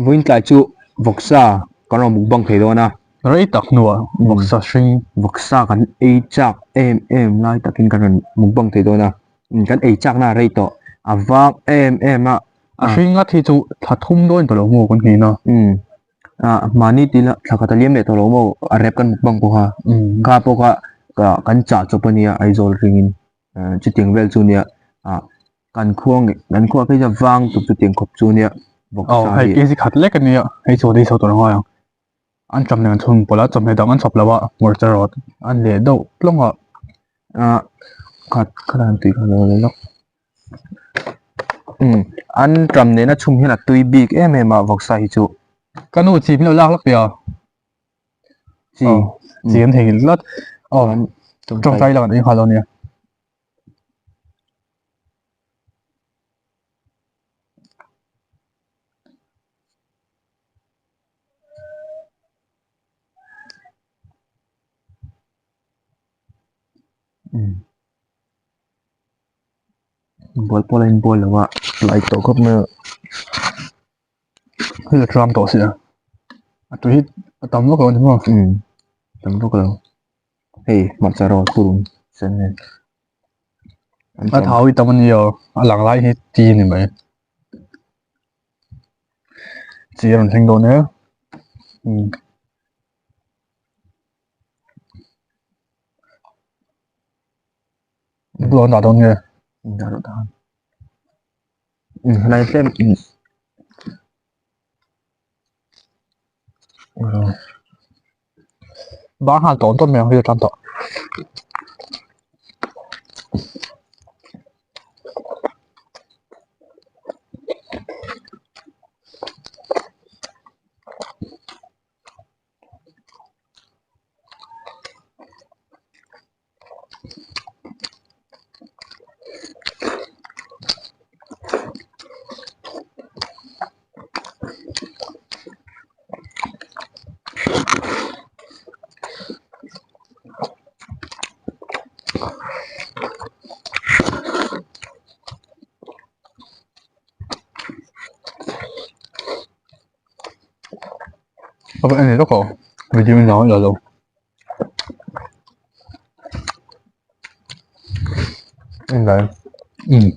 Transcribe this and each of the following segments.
Vawiin tlai chu vawksa kan rawn mukbang thei dawn a. Rei tak hnuah vawksa hring. Vawksa kan ei chak em em lai takin kan rawn mukbang thei dawn a. Kan ei chakna a rei tawh a vang em em a. A hring ngat hi chu thla thum dawn tawh lo maw kan hnin a. Mahni tila thla khat a liam leh tawh lo maw a rep kan mukbang pawh kha. Kha pawh kha kan chah chawp a nia Aizawl ringin chutiang vel chu nia. Kan khua nge kan khua phei chuan vang tuk chutiang khawp chu nia vawk sa hi. Hei kg khat lek a nia hei chu dei chho tur a ngai ang. An ṭam nen an chhun pawlh a chawhmeh dang an chhawp lo a hmawlh rawt an leh deuh tlawng a. Ah khat khat an tui kha lo la lawk. Umm an ṭam nena chhum hian a tui bik em em a vawk sa hi chu. Ka nu chi min lo lak lak tia. Chi chi an theihnghilh tlat. Aw tawngtai lakah an ei nghal dawn nia. Bual pawh la inbual lo a tlai tawh khawp mai a. Hei a tram tawh si a a tui hi a tam vak lo a ni maw? Umm tam vak lo. Hei hmarcha rawt purun sen nen a thau hi tam a nia a lang lai hi chi a ni mai chi a rawn thleng dawn e umm. Bulah an dah dawn nge? Dah rawh ta. Umm helai tlem umm. Bang nghal tawn tawn mai ang hi a tan tawh. A va en leh lawk aw video in la lo. Umm.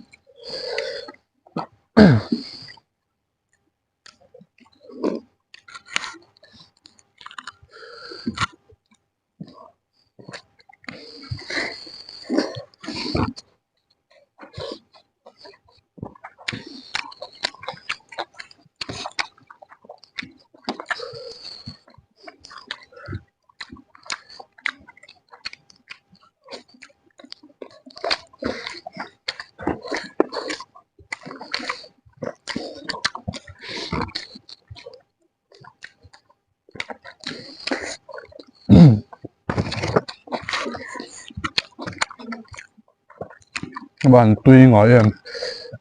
Van tui ngai em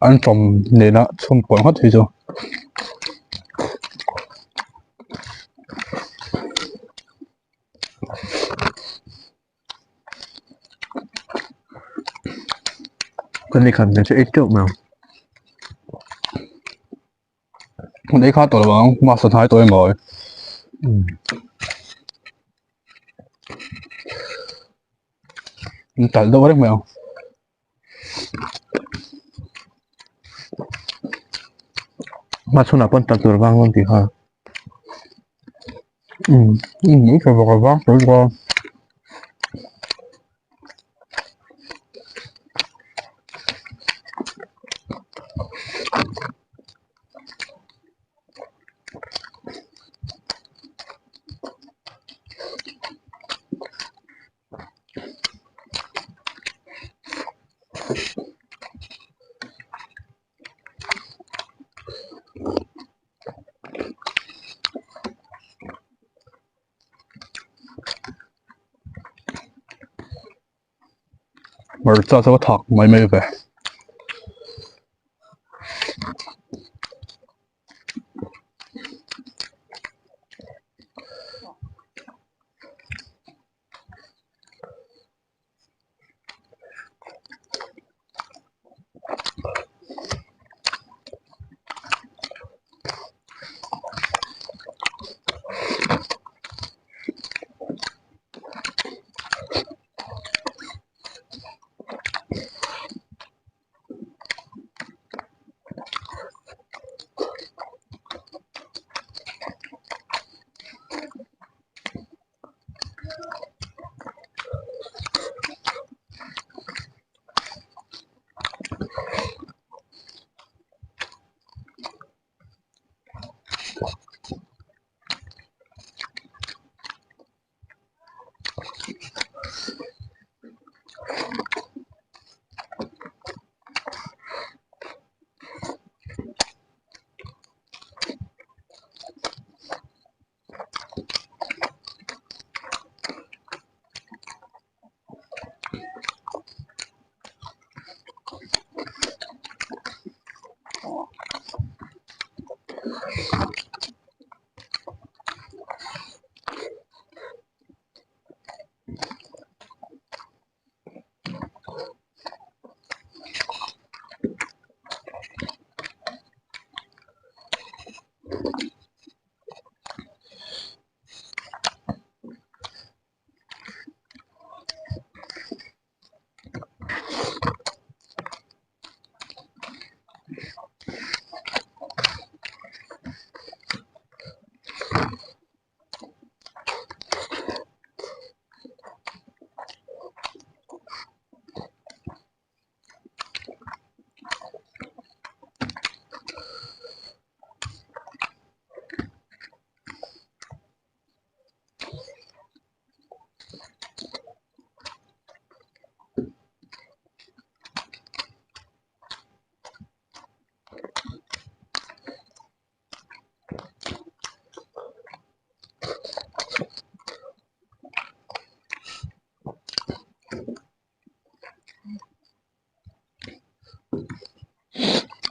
an tawm nena chhun pawlh ngawt hi chu. Kan lehkha hmel chu ei teuh mai ang. Hun ei kha tawh lo ang mask a hnai tawh em awi. In talh deuh reng mai ang. Hma chhunah pawn talh tur vang dawn tih kha. Umm umm tha bawk a vang tawh bawk a. Hmarcha chu a thak mai mai ve.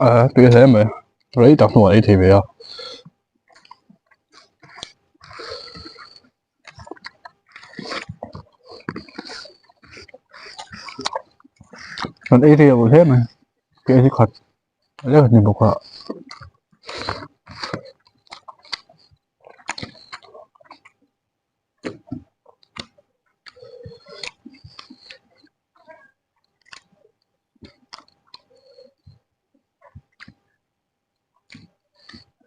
A tui hle mai rei tak hnuah ei thei ve a. Kan ei rei lo hle mai ke hi khat lek a ni bawk a.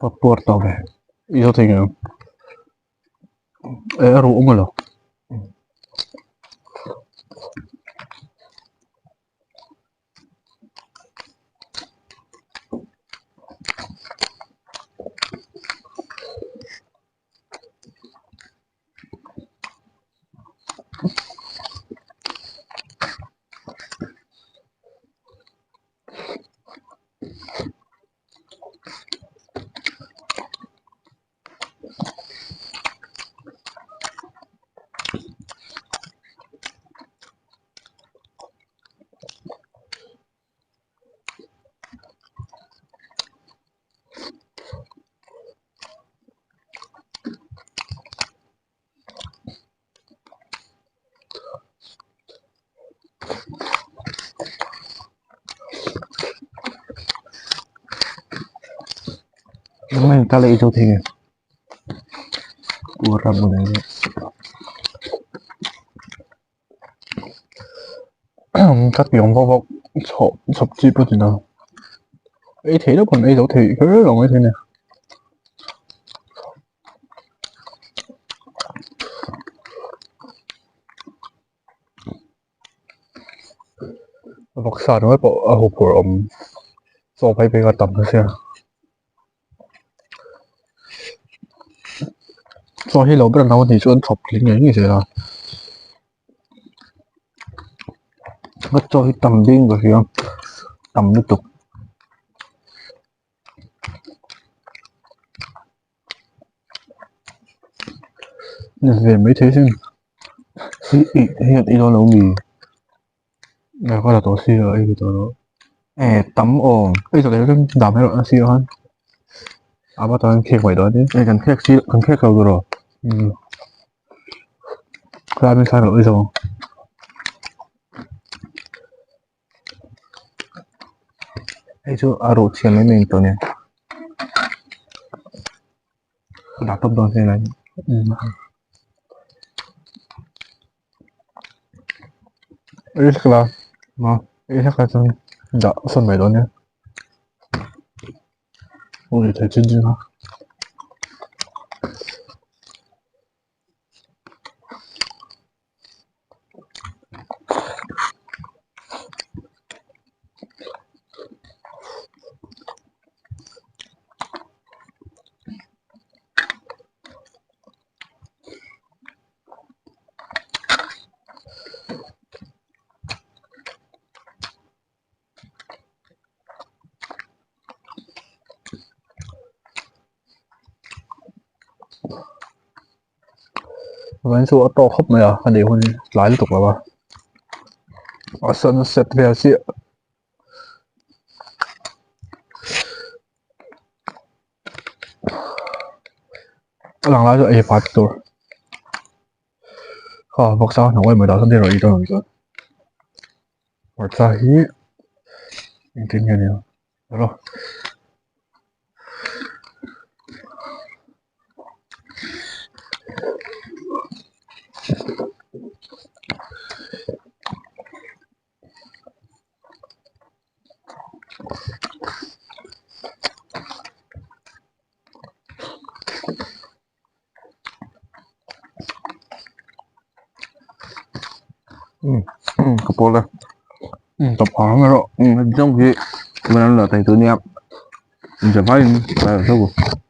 Papuar tawh ve i zo thei ngei e a ruh awm alo. Kala ei zo thei nge pura bunai le ka ti awm vak vak chhawp chhawp chi pawh ni lo ei thei deuh pawn ei zo thei kher lo mai thei a ni. Vawksa ringawt pawh a huphurh awm chaw phei phei kha tam nasa. Chaw hi lo ber ang anih chuan chhawp tling ngei ngei zel a. Ka chaw hi tam ding ka hria tam lutuk. Ni ve mai thei sin. I i hian i dawn lo mi? Ka la tawh si a ei ve tawh lo. E tam aw. Ei tawh leh dam erawh a si a khan. A va tan khek mai dawn e kan khek si kan khek lo tur aw. Um. Kha min thlai loh ei zo. Hei chu a ruh chhia mai mai a ni tawh nia. Dah tawp dawn hle lai. Um. Ei hlek la. Ma. Ei hlek la chuan dah sawn mai dawn nia. Ui thei chin chin a. Vawiin chu a tawk khawp mai a ka neih hun tlai lutuk lo a a sunset vel chiah. A lang lai chu ei fai tur kha vawksa hnawh em mai dah sawn thil rawn ei dawn ang chuan hmarcha hi engtin nge ni ang rawh. Ka pawl e tawp ang erawh heti zawng hi la thei tur nia. Bye bye.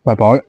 Bye bye.